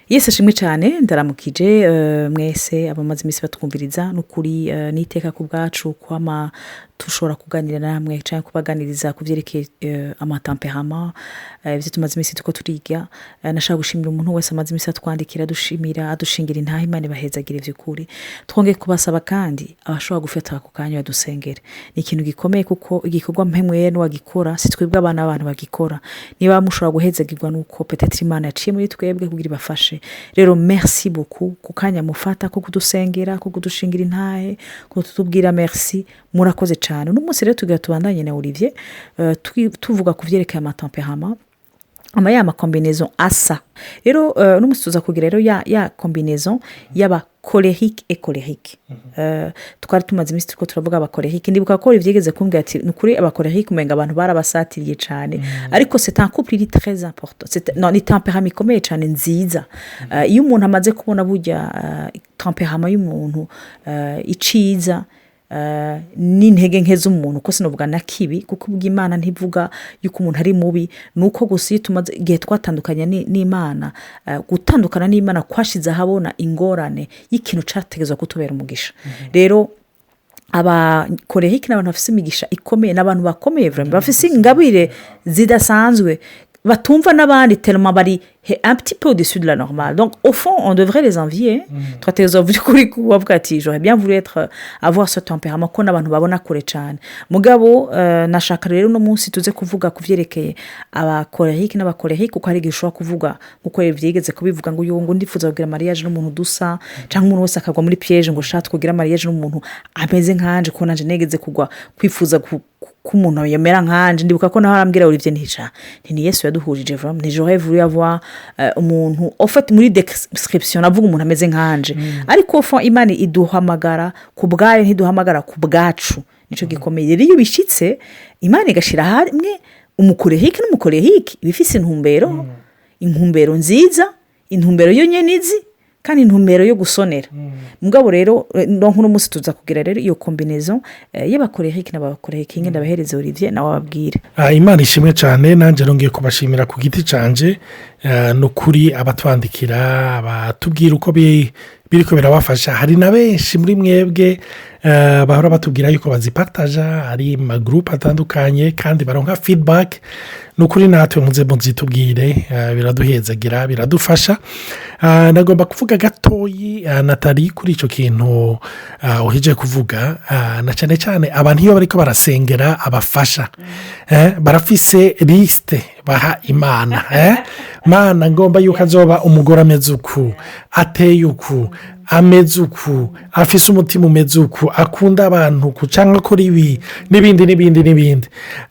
Yesu ashimwe cyane. Ndaramukije mwese abamaze iminsi batwumviriza. N'ukuri n'iteka ku bwacu kwama tushobora kuganira namwe cyangwa kubaganiriza ku byerekeye ama tempéraments, ibyo tumaze iminsi tuko turiga. Nashaka gushimira umuntu wese amaze iminsi atwandikira, adushimira, adushingira intahe. Imana ibahezagire by'ukuri. Twongeye kubasaba kandi abashobora gufata ako kanya badusengere. Ni ikintu gikomeye, kuko igikorwa mpemwe n'uwagikora si twebwe, abana b'abantu bagikora. Niba mushobora guhezagirwa nuko peut-être Imana yaciye muri twebwe kugira ibafashe. Rero merci beaucoup ku kanya mufata ko kudusengera, ko kudushingira intahe, ko kutubwira merci. Murakoze cyane. Uno munsi rero tugira tubandanye na Olivier, tuvuga ku byerekeye ama tempéraments, ama ya ma combinaisons asa. Rero uno munsi tuza kugira rero ya combinaison y'aba colérique et colérique. Twari tumaze iminsi turiko turavuga aba colérique. Ndibuka ko Olivier yigeze kumbwira ati: "Ni ukuri, aba colérique umenga abantu barabasatiriye cyane, ariko c'est un couple iri très important." Non, ni tempérament ikomeye cyane, nziza. Iyo umuntu amaze kubona burya tempérament y'umuntu, iciza n'intege nke z'umuntu, ko sinavuga na kibi, kuko ubw'Imana ntivuga yuko umuntu ari mubi. Ni uko gusa iyo tumaze igihe twatandukanye n'Imana, gutandukana n'Imana kwashize ahabona ingorane y'ikintu cyategezwa kutubera umugisha. Rero aba colérique ni abantu bafite imigisha ikomeye, ni abantu bakomeye vraiment, bafite ingabire zidasanzwe batumva n'abandi, tellement bari un petit peu au-dessus de la normale. Donc au fond, on devrait les envier. Twategerezwa by'ukuri kubavuga ati: "J'aurais bien voulu être avoir ce tempérament", ko n'abantu babona kure cyane. Mugabo nashaka rero uno munsi tuze kuvuga ku byerekeye aba colérique n'aba colérique, kuko hari igihe ushobora kuvuga, nkuko byigeze kubivuga, ngo uyu ngo ndifuza kugira mariage n'umuntu dusa, cyangwa umuntu wese akagwa muri piège ngo ushaka kugira mariage n'umuntu ameze nkanje, ko nanje negeze kugwa kwifuza ko umuntu yamera nkanje. Ndibuka ko nawe arambwira, Olivier, ntica nti ni Yesu yaduhurije vraiment, nti j'aurais voulu avoir umuntu en fait muri description navuga umuntu ameze nkanje. Ariko au fond, Imana iduhamagara ku bwayo, ntiduhamagara ku bwacu. Nicyo gikomeye. Rero iyo bishyitse Imana igashyira hamwe umu colérique n'umu colérique, iba ifise intumbero nziza, intumbero yo nyine izi, kandi intumbero yo gusonera. Mugabo rero nk'uno munsi tuza kugira rero iyo combinaison y'aba colérique n'aba colérique. Ngenda ndabahereza Olivier, nawe ababwire. Imana ishimwe cyane. Nanjye nongeye kubashimira ku giti cyanjye. Ni ukuri, abatwandikira, abatubwira uko biri ko birabafasha, hari na benshi muri mwebwe bahora batubwira yuko bazipartaja, hari ama groupes atandukanye, kandi baronka feedback. Ni ukuri, natwe muze muzitubwire, biraduhezagira, biradufasha. Nagomba kuvuga gatoyi, Natali, kuri icyo kintu uhije kuvuga, na cyane cyane abantu iyo bariko barasengera abafasha, barafise liste baha Imana: "Mana, ngomba yuko azoba umugore ameze uku, ateye uku, ameze uku, afise umutima umeze uku, akunda abantu uku, cyangwa akora ibi", n'ibindi n'ibindi n'ibindi.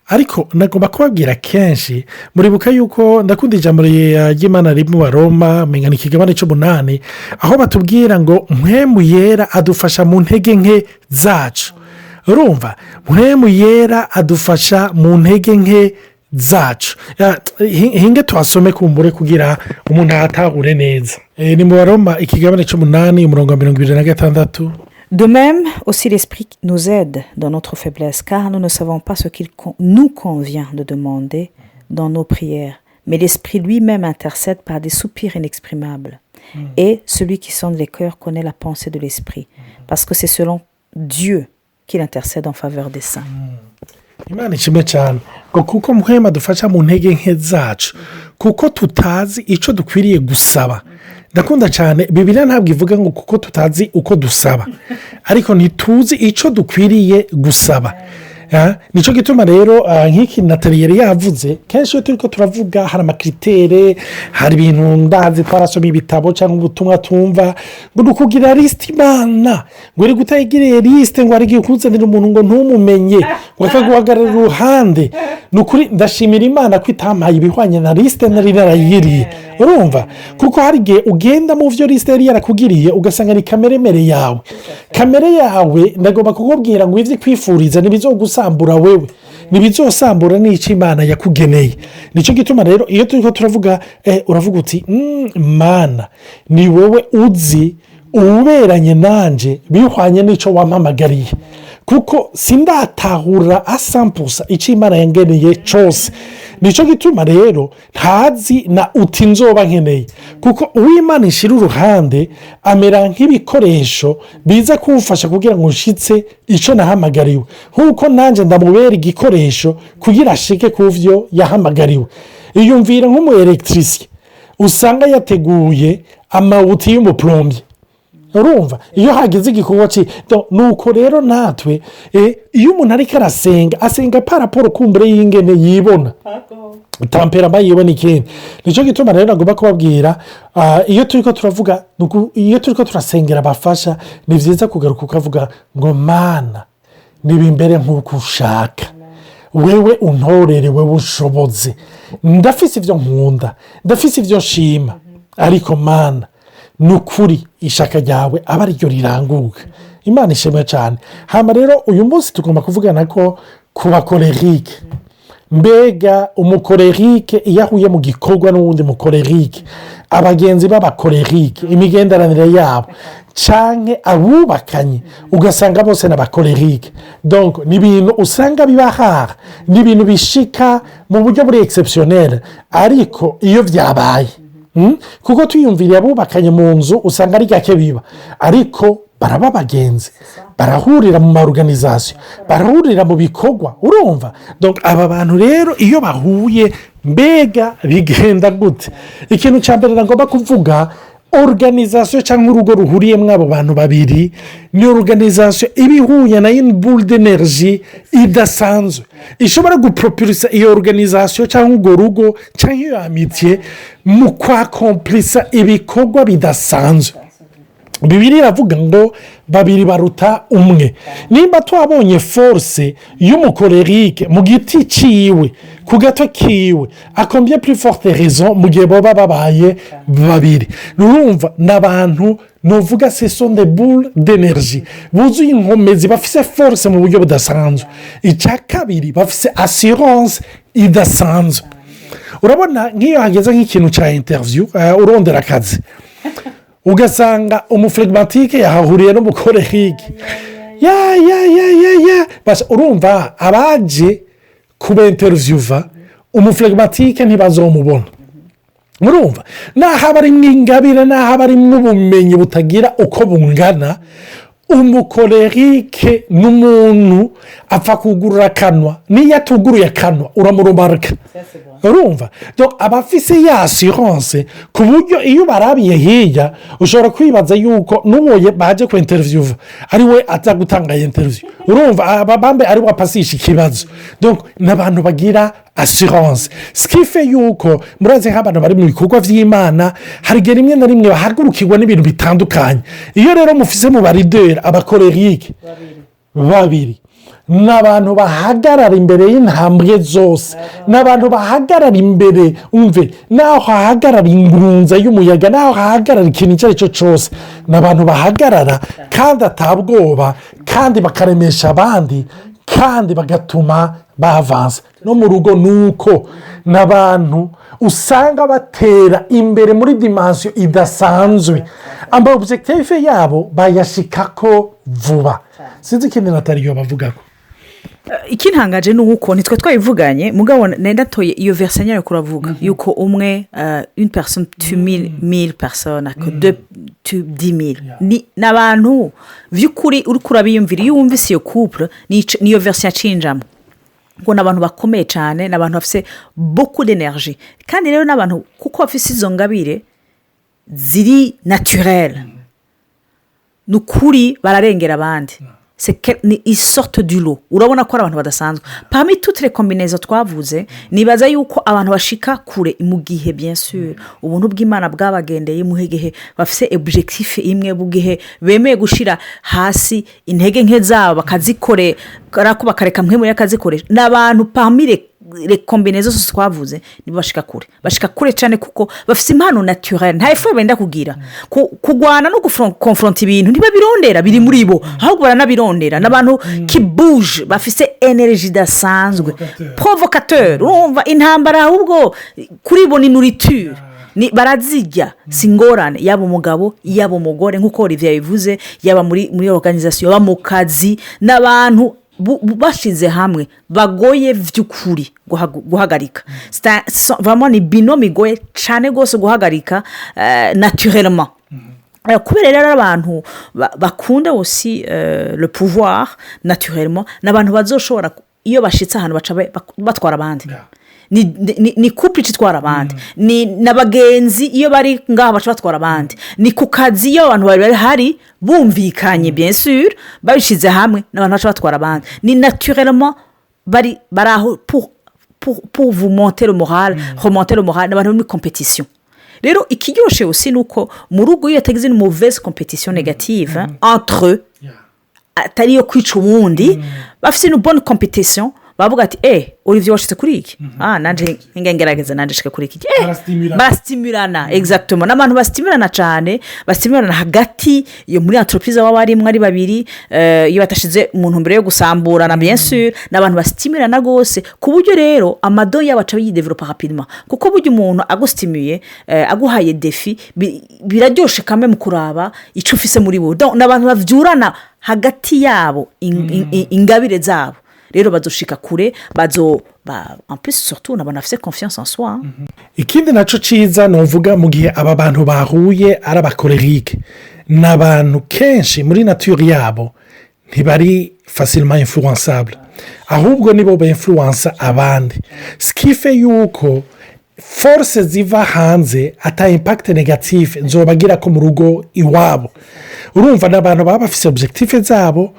Ariko nagomba kubabwira, kenshi muribuka yuko ndakunda ijambo ry'Imana riri mu Baroma, menya ni ikigabane cy'umunani, aho batubwira ngo Mpwemu Yera adufasha mu ntege nke zacu. Urumva, Mpwemu Yera adufasha mu ntege nke zacu. Hinge tuhasome kumbure kugira umuntu ahatahure neza. Ni mu Baroma ikigabane cy'umunani, umurongo wa 26. De même, aussi l'Esprit nous aide dans notre faiblesse, car nous ne savons pas ce qu'il nous convient de demander dans nos prières. Mais l'Esprit lui-même intercède par des soupirs inexprimables. Et celui qui sonde les cœurs connaît la pensée de l'Esprit, parce que c'est selon Dieu qu'il intercède en faveur des saints. Imana ishimwe cyane. Ngo kuko Mpwemu adufasha mu ntege nke zacu, kuko tutazi icyo dukwiriye gusaba. Ndakunda cyane Bibiliya, ntabwo ivuga ngo kuko tutazi uko dusaba, ariko ntituzi icyo dukwiriye gusaba. Nicyo gituma rero nk'iki Natali yari yavuze, kenshi iyo turi ko turavuga hari ama critères, hari ibintu ndazi twarasoma ibitabo cyangwa ubutumwa tumva ngo ni ukugira liste Imana, ngo uri gutayigiriye liste, ngo hari igihe ukuzanira umuntu ngo ntumumenye, ngo akaguhagarara iruhande. Ni ukuri, ndashimira Imana ko itampaye ibihwanye na liste nari narayigiriye. Urumva, kuko hari igihe ugenda mu byo liste yari yarakugiriye, ugasanga ni kameremere yawe, kamere yawe. Ndagomba kukubwira ngo ibyo kwifuriza ntibizogusambura wewe, ntibizosambura n'icyo Imana yakugeneye. Nicyo gituma rero iyo turi ko turavuga, uravuga uti: "Mana, ni wowe uzi uberanye nanjye bihwanye n'icyo wampamagariye, kuko sindatahura asampusa icyo Imana yangeneye cyose." Nicyo gituma rero ntazi na uti nzoba nkeneye, kuko uw'Imana ishyira uruhande amera nk'ibikoresho biza kumufasha kugira ngo nshitse icyo nahamagariwe, nk'uko nanjye ndamubera igikoresho kugira ashike ku byo yahamagariwe. Iyumvira nk'umu électricien usanga yateguye ama outils y'umu plombier. Urumva iyo hagize igikorwa, nuko rero natwe iyo umuntu ariko arasenga, asenga par rapport kumbure y'ingene yibona tempérament, yibona ikindi. Nicyo gituma rero nagomba kubabwira, iyo turi ko turavuga, iyo turi ko turasengera abafasha, ni byiza kugaruka ukavuga ngo: "Mana, niba imbere nk'uko ushaka, wewe untorere, wewe ushoboze. Ndafise ibyo nkunda, ndafise ibyo nshima, ariko Mana, ni ukuri ishaka ryawe aba ariryo riranguka." Imana ishimwe cyane. Hano rero uyu munsi tugomba kuvugana ko ku ba colériques. Mbega umu colérique iyo ahuye mu gikorwa n'uwundi mu colérique, abagenzi b'aba colériques, imigenderanire yabo, cyangwa abubakanye ugasanga bose ni aba colériques, ni ibintu usanga biba, ni ibintu bishika mu buryo buri exceptionnel. Ariko iyo byabaye, kuko tuyumviriye abubakanye mu nzu usanga ari gake biba, ariko baraba abagenzi, barahurira mu ma organisations, barahurira mu bikorwa. Urumva aba bantu rero iyo bahuye, mbega bigenda gute? Ikintu cya mbere nagomba kuvuga, organisation cyangwa urugo ruhuriyemo abo bantu babiri ni organisation iba ihuye na boule d'énergie idasanzwe, ishobora gupropulsa iyo organisation cyangwa urwo rugo cyangwa iyo amitié mu kwacomplissa ibikorwa bidasanzwe. Bibiri iravuga ngo babiri baruta umwe. Nimba twabonye force y'umu colérique mu giti ciwe, ku gato kiwe, à combien plus forte raison mu gihe baba babaye babiri? Urumva ni abantu nuvuga ce sont des boules d'énergie buzuye inkomezi, bafise force mu buryo budasanzwe. Icya kabiri, bafise assurance idasanzwe. Urabona nk'iyo hageze nk'ikintu cya interview, urondera akazi, ugasanga umu flegmatique yahahuriye n'umu colérique, ya ya ya ya ya, urumva abaje kuba interviewa umu flegmatique ntibazomubona. Murumva naho aba ari ingabire, naho aba ari ubumenyi butagira uko bungana, umu colérique n'umuntu apfa kugurura akanwa, n'iyo atuguruye akanwa uramurumarika. Urumva aba afise ya assurance, ku buryo iyo ubarabiye hirya ushobora kwibaza yuko n'uwo baje ku interviewa ari we aza gutanga interview. Urumva bambe ari we apasisha ikibazo. Ni abantu bagira assurance, ce qui fait yuko murazi nk'abantu bari mu bikorwa by'Imana, hari igihe rimwe na rimwe bahagurukirwa n'ibintu bitandukanye. Iyo rero mufise mu ba leaders aba colériques babiri, ni abantu bahagarara imbere y'intambwe zose, ni abantu bahagarara imbere, umve, naho hahagarara ingunza y'umuyaga, naho hahagarara ikintu icyo ari cyo cyose, ni abantu bahagarara kandi atabwoba, kandi bakaremesha abandi, kandi bagatuma bavansa. No mu rugo ni uko, ni abantu usanga batera imbere muri dimension idasanzwe, ama objectifs yabo bayashikako vuba. Sinzi ikindi natariyo bavuga ko. Ikintangaje ni uko nitwe twabivuganye, mugabo ndatoye iyo verset nyayo kuravuga yuko umwe, une personne tue mille personnes, deux tuent 10 000. Ni abantu by'ukuri uri kurabiyumvira, iyo wumvise iyo couple, niyo verset yacinjamo ngo ni abantu bakomeye cyane, ni abantu bafite beaucoup d'énergie. Kandi rero n'abantu kuko bafite izo ngabire ziri naturelles, ni ukuri bararengera abandi, ni i sortent du lot. Urabona ko ari abantu badasanzwe. Parmi toutes les combinaisons twavuze, nibaza yuko abantu bashika kure mu gihe, bien sûr, ubuntu bw'Imana bwabagendeye, mu gihe bafite objectif imwe, mu gihe bemeye gushyira hasi intege nke zabo bakazikorera ko bakareka mwe muri akazikoresha. Ni abantu parmi les combinaisons zose twavuze nibo bashika kure, bashika kure cyane, kuko bafite impano naturelle, nta effort benda kugira. Kurwana no gukonfronta ibintu ntibabirondera, biri muri bo, ahubwo baranabirondera. Ni abantu qui bougent, bafite énergie idasanzwe, provocateurs. Urumva intambara ahubwo kuri bo ni nourriture, barazirya, si ingorane. Yaba umugabo, yaba umugore, nk'uko Olivier yabivuze, yaba muri organisation, yaba mu kazi n'abantu. bashize hamwe bagoye vy'ukuri guhagarika. Vraiment ni binôme igoye cyane rwose guhagarika naturellement. Kubera rero abantu bakunda aussi le pouvoir naturellement, ni abantu bazoshobora iyo bashitse ahantu baca batwara abandi. Ni couple ica itwara abandi, ni n'abagenzi, iyo bari ngaho baca batwara abandi, ni ku kazi, iyo abantu bari hari bumvikanye, bien sûr, babishyize hamwe, n'abantu baca batwara abandi. Ni naturellement bari aho pour vous monter le moral, remonter le moral. Ni abantu bari muri compétition. Rero ikiryoshye aussi ni uko mu rugo iyo hatagize une mauvaise compétition négative entre eux, atari iyo kwica uwundi, bafite une bonne compétition, bavuga ati: "Eh, Olivier, washitse kuri iki, ah, nanjye ngerageza, nanjye nshike kuri iki." Eh, Barasitimulana. Barasitimulana, exactement. Ni abantu basitimulana cyane, basitimulana hagati iyo muri entreprise baba barimo ari babiri, iyo batashize mu ntumbero yo gusamburana, bien sûr. Ni abantu basitimulana rwose, ku buryo rero ama dons yabo aca yidevelopa rapidement, kuko burya umuntu agusitimuye, aguhaye défi, biraryoshe kamwe mu kuraba icyo ufise muri bo. Donc, ni abantu bavyurana hagati yabo ingabire zabo. Rero bazoshika kure, bazo ba, en plus surtout ni abantu bafite confiance en soi, hein. Ikindi nacyo cyiza ni uvuga mu gihe aba bantu bahuye ari aba colériques, ni abantu kenshi muri nature yabo ntibari facilement influençables, ahubwo nibo ba-influença abandi, ce qui fait yuko force ziva hanze ata impact négatif nzobagira ko mu rugo iwabo. Urumva ni abantu baba bafite objectifs zabo,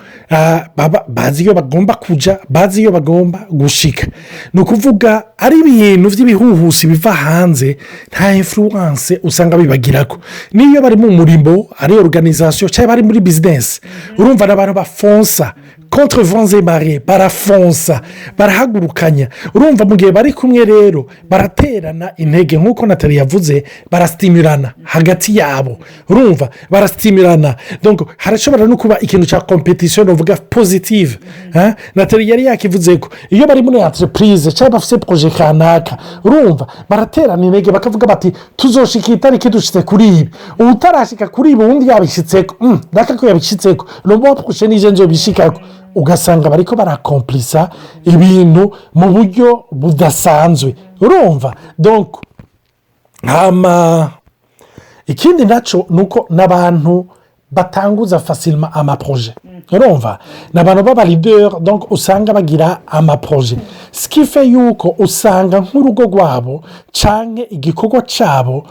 baba bazi iyo bagomba kujya, bazi iyo bagomba gushika. Ni ukuvuga ari ibintu by'ibihuhusi biva hanze, nta influence usanga bibagirako. N'iyo bari mu murimo, ari organisation cyangwa bari muri business, urumva ni abantu bafonsa contre vents et marées, barafonsa, barahagurukanya. Urumva mu gihe bari kumwe rero baraterana intege, nk'uko Nathalie yavuze, barasitimurana hagati yabo. Urumva barasitimurana, donc harashobora no kuba ikintu cya compétition, uvuga positive, hein? Nathalie yari yakivuze ko iyo bari muri entreprise cyangwa bafite projet kanaka, urumva baraterana intege, bakavuga bati: "Tuzoshika itariki dushyitse kuri ibi, utarashika kuri ibi ubundi yabishyitseko, ndaka ko yabishyitseko, le mois prochain nije nzobishikako." Ugasanga bariko barakomplisa ibintu mu buryo budasanzwe. Urumva donc hama ikindi nacyo ni uko n'abantu batanguza facilement ama projets. Urumva ni abantu b'aba leaders, donc usanga bagira ama projets, ce qui fait yuko usanga nk'urugo rwabo cyangwa igikorwa cyabo,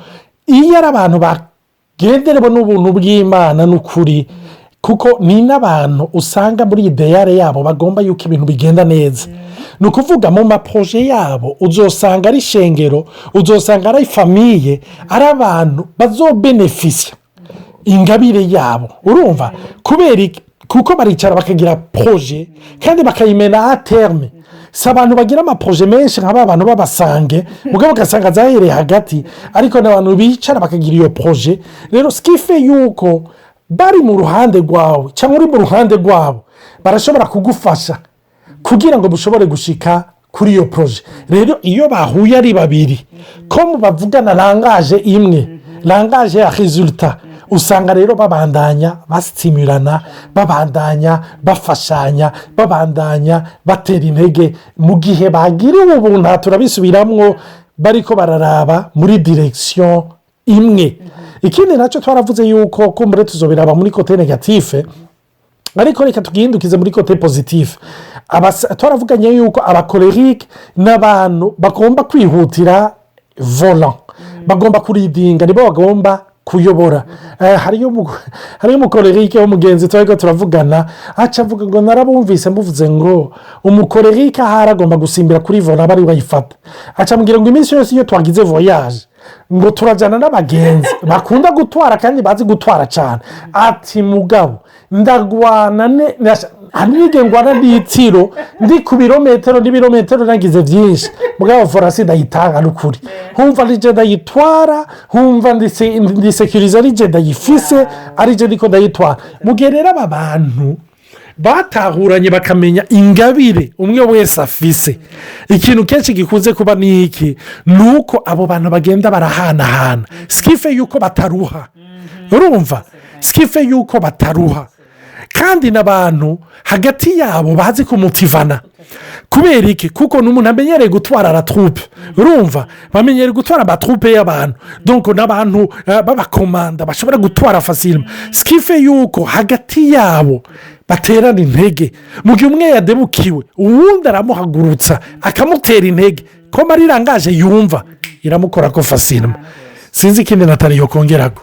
iyo ari abantu bagenderewe n'ubuntu bw'Imana n'ukuri, kuko ni n'abantu usanga muri idéal yabo bagomba yuko ibintu bigenda neza. Ni ukuvuga mu ma projets yabo uzosanga ari ishengero, uzosanga ari famille, ari abantu bazobenefisiya ingabire yabo. Urumva kubera iki? Kuko baricara bakagira projet kandi bakayimena à terme. Si abantu bagira ama projets menshi nka ba bantu b'aba sanguins, mugabo ugasanga zahereye hagati, ariko ni abantu bicara bakagira iyo projet. Rero ce qui fait yuko bari mu ruhande rwawe cyangwa uri mu ruhande rwabo, barashobora kugufasha kugira ngo mushobore gushika kuri iyo projet. Rero iyo bahuye ari babiri, ko bavugana langage imwe, langage ya résultat, usanga rero babandanya basitimurana, babandanya bafashanya, babandanya batera intege mu gihe bagiriwe ubuntu. Turabisubiramwo, bariko bararaba muri direction imwe. Ikindi nacyo twaravuze yuko kumbure tuzobiraba muri côté négatif, ariko reka tugihindukize muri côté positif. Twaravuganye yuko aba colériques ni abantu bagomba kwihutira volant, bagomba kuridinga, nibo bagomba kuyobora. Hariyo umu colérique w'umugenzi turi turavugana, aca avuga ngo: "Narabumvise muvuze ngo umu colérique ahari agomba gusimbira kuri volant, aba ariwe ayifata." Aca ambwira ngo iminsi yose iyo twagize voyage, ngo turajyana n'abagenzi bakunda gutwara kandi bazi gutwara cyane. Ati: "Mugabo ndagwana, hari n'igihe ngwana n'itiro ndi ku birometero n'ibirometero nagize byinshi, mugabo volant ndayitanga n'ukuri, nkumva nije ndayitwara, nkumva ndisekiriza, ari ndayifise, ari ndiko ndayitwara." Mu gihe rero aba bantu batahuranye, bakamenya ingabire umwe wese afise, ikintu kenshi gikunze kuba ni iki? Ni uko abo bantu bagenda barahanahana, ce qui fait yuko bataruha. Urumva ce qui fait yuko bataruha. Kandi n'abantu hagati yabo bazi kumutivana. Kubera iki? Kuko ni umuntu amenyereye gutwara la troupe. Urumva, bamenyereye gutwara ama troupes y'abantu. Donc n'abantu b'abakomanda bashobora gutwara facilement, ce qui fait yuko hagati yabo baterana intege. Mu gihe umwe yadebukiwe, uwundi aramuhagurutsa, akamutera intege. Ko mari langage yumva iramukora ko facilement. Sinzi ikindi Natali yokongeraho.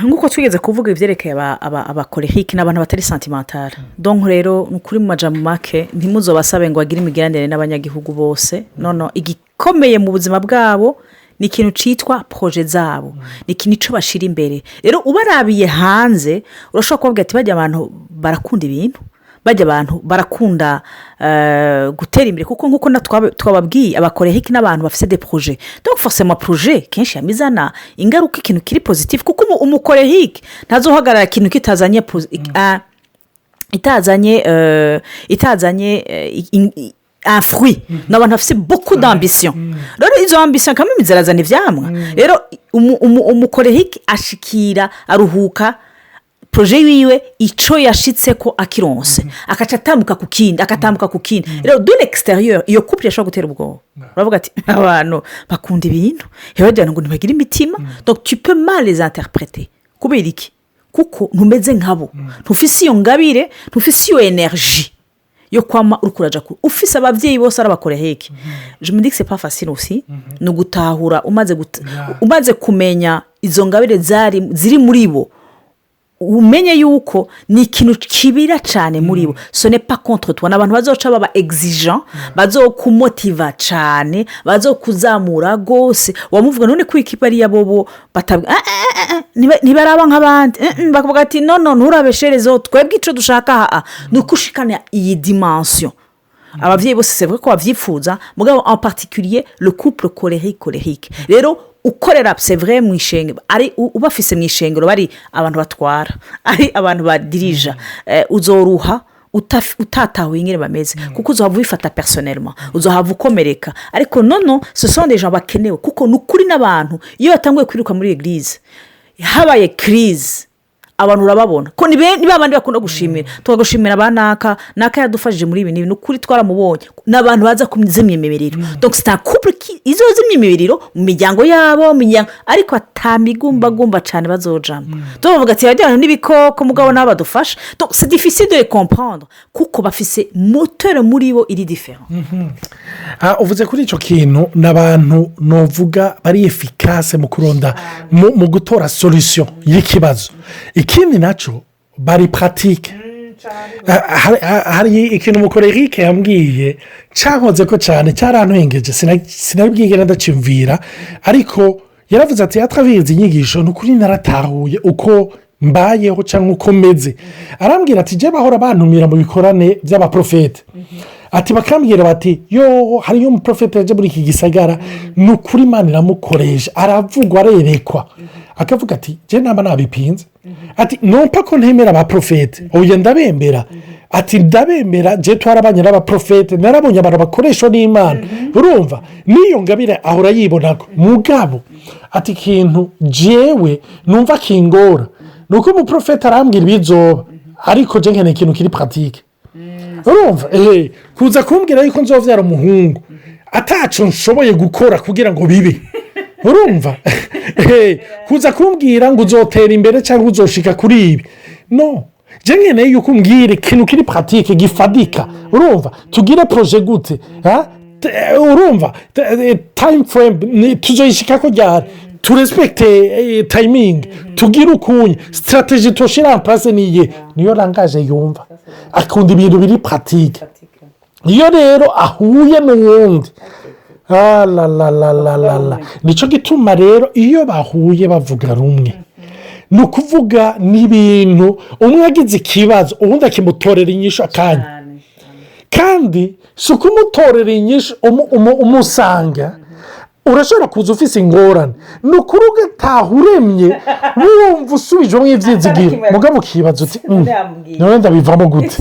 Nk'uko twigeze kuvuga ibyerekeye aba colériques, ni abantu batari sentimentaux. Donc rero, ni ukuri, mu majambo make, ntimuzobasabe ngo bagire imigenderanire n'abanyagihugu bose. Nono igikomeye mu buzima bwabo ni ikintu cyitwa projets zabo, ni ikintu icyo bashyira imbere. Rero ubarabiye hanze, urashobora kubabwira ati: "Bajya abantu barakunda ibintu, bajya abantu barakunda gutera imbere." Kuko nk'uko twababwiye, aba colériques n'abantu bafite des projets. Donc forcément, projet kenshi yamizana ingaruka, ikintu kiri positif, kuko umu colérique ntazohagarara ikintu kitazanye itazanye un fruit. Ni abantu bafite beaucoup d'ambition. Rero izo ambition kamwe zirazana ibyamwa. Rero umu colérique ashikira, aruhuka projet yiwe, icyo yashitse ko akironse, akaca atambuka ku kindi, akatambuka ku kindi. Rero de l'extérieur, iyo couple yashobora gutera ubwoba. Uravuga ati: "Abantu bakunda ibintu, ntibagire ngo ntibagire imitima." Donc tu peux mal les interpréter. Kubera iki? Kuko ntumeze nkabo, ntufise iyo ngabire, ntufise iyo énergie yo kwama uri kuraja kure. Ufise ababyeyi bose ari aba colériques, je me dis que c'est pas facile aussi. Ni ugutahura umaze kumenya izo ngabire ziri muri bo, umenye yuko ni ikintu kibira cyane muri bo. Ce n'est pas contre toi. Ni abantu bazoca baba exigeants, bazokumotiva cyane, bazokuzamura rwose. Wamuvuga none ko ikipe ari bobo ntibaraba nk'abandi. Bakavuga ati: "Non, non, nturabesherezeho. Twebwe icyo dushaka aha ni uko ushikana iyi dimension." Ababyeyi bose, c'est vrai ko babyifuza, mugabo en particulier le couple colérique colérique. Rero ukorera, c'est vrai, mu ishengero, ari ubafise mu ishengero, bari abantu batwara, ari abantu badirija, uzoruha utatahuye ingene bameze, kuko uzohava ubifata personnellement, uzohava ukomereka. Ariko non, non, ce sont des gens bakenewe, kuko ni ukuri n'abantu iyo batanguye kwiruka muri église, habaye crise, abantu urababona ko ni ba bandi bakunda gushimira: "Tukagushimira ba naka, naka yadufashije muri ibi n'ibi, ni ukuri twaramubonye." Ni abantu baza kuzimya imiriro. Donc c'est un couple izozimya imiriro mu miryango yabo, mu miryango, ariko atamigumbagumba cyane bazojamo. Tubavuga ati: "Bajyana n'ibikoko, mugabo nabo badufasha." Donc c'est difficile de les comprendre, kuko bafise moteur muri bo iri différent. Uvuze kuri icyo kintu, ni abantu nuvuga bari efficaces mu kuronda, mu gutora solution y'ikibazo. Ikindi nacyo, bari pratiques. Hari ikintu umu colérique yambwiye cyankoze ko cyane, cyarantengeje, sinabwigera ndacimvira. Ariko yaravuze ati: "Atabizi inyigisho, ni ukuri naratahuye uko mbayeho cyangwa uko meze." Arambwira ati: "Jya bahora bantumira mu bikorane by'abaprofete," ati, "bakambwira bati: 'Yo, hariyo umuprofete yaje muri iki gisagara, ni ukuri Imana iramukoresha, aravugwa, arerekwa.'" Akavuga ati: "Jya naba nabipinze," ati, "numva ko ntemera abaprofete, ubu ndabembera," ati, "ndabemera. Jye twarabanye n'abaprofete, narabonye abantu bakoreshwa n'Imana." Urumva, n'iyo ngabire ahora yibona ko. Mugabo ati: "Ikintu jewe numva kingora ni uko umuprofete arambwira ibizoba, ariko jye nkeneye ikintu kiri pratique." Urumva, kuza kumbwira yuko nzobyara umuhungu ataco nshoboye gukora kugira ngo bibe. Urumva, kuza kumbwira ngo uzotera imbere cyangwa uzoshika kuri ibi, no njye nkeneye yuko umbwira ikintu kiri pratique, gifadika. Urumva, tugire projet gute? Urumva, time frame tuzoyishika ko ryari? Turespecte timing, tugire ukunye stratégie toshyira en place. Niye niyo langage yumva, akunda ibintu biri pratique. Iyo rero ahuye n'uwundi, nicyo gituma rero iyo bahuye bavuga rumwe. Ni ukuvuga n'ibintu umwe agize ikibazo, ubundi akimutorera inyishu akanya. Kandi si ukumutorera inyishu umusanga, urashobora kuza ufise ingorane, ni ukuri ugataha uremye, wumva usubijemo ibyizigiro, mugabo ukibaza uti: "None ndabivamo gute?"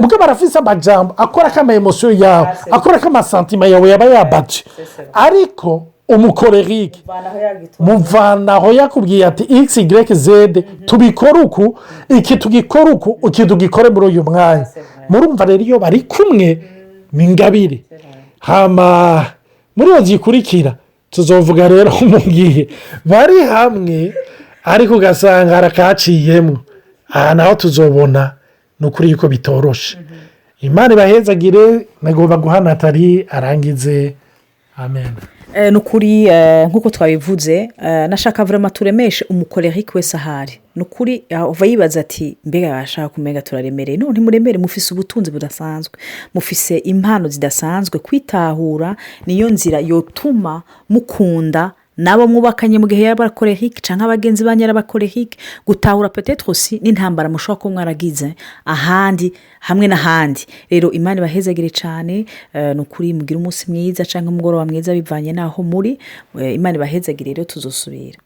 Mugabo arafise amajambo akora ko ama émotions yawe, akora ko ama sentiments yawe yaba yabaje, ariko Umu colérique muvanaho yakubwiye ati x, y, z, tubikore uku, iki tugikore uku, iki tugikore muri uyu mwanya. Murumva rero, iyo bari kumwe ni ingabire. Hama muri iyo zikurikira tuzovuga rero mu gihe bari hamwe ariko ugasanga harakaciyemo, aha naho tuzobona ni ukuri yuko bitoroshe. Imana ibahezagire. Nagomba guha Natali arangize. Amen. Ni ukuri, nk'uko twabivuze, nashaka vraiment turemeshe umu colérique wese ahari. Ni ukuri, uva yibaza ati: "Mbega bashaka kumenga turaremereye?" None ntimuremere, mufise ubutunzi budasanzwe, mufise impano zidasanzwe. Kwitahura niyo nzira yotuma mukunda nabo mwubakanye mu gihe yaba colérique, cyangwa abagenzi banyu ari aba colérique. Gutahura peut-être aussi n'intambara mushobora kuba mwaragize ahandi hamwe n'ahandi. Rero Imana ibahezagire cyane. Ni ukuri, mugire umunsi mwiza cyangwa umugoroba mwiza bivanye n'aho muri. Imana ibahezagire rero, tuzosubira.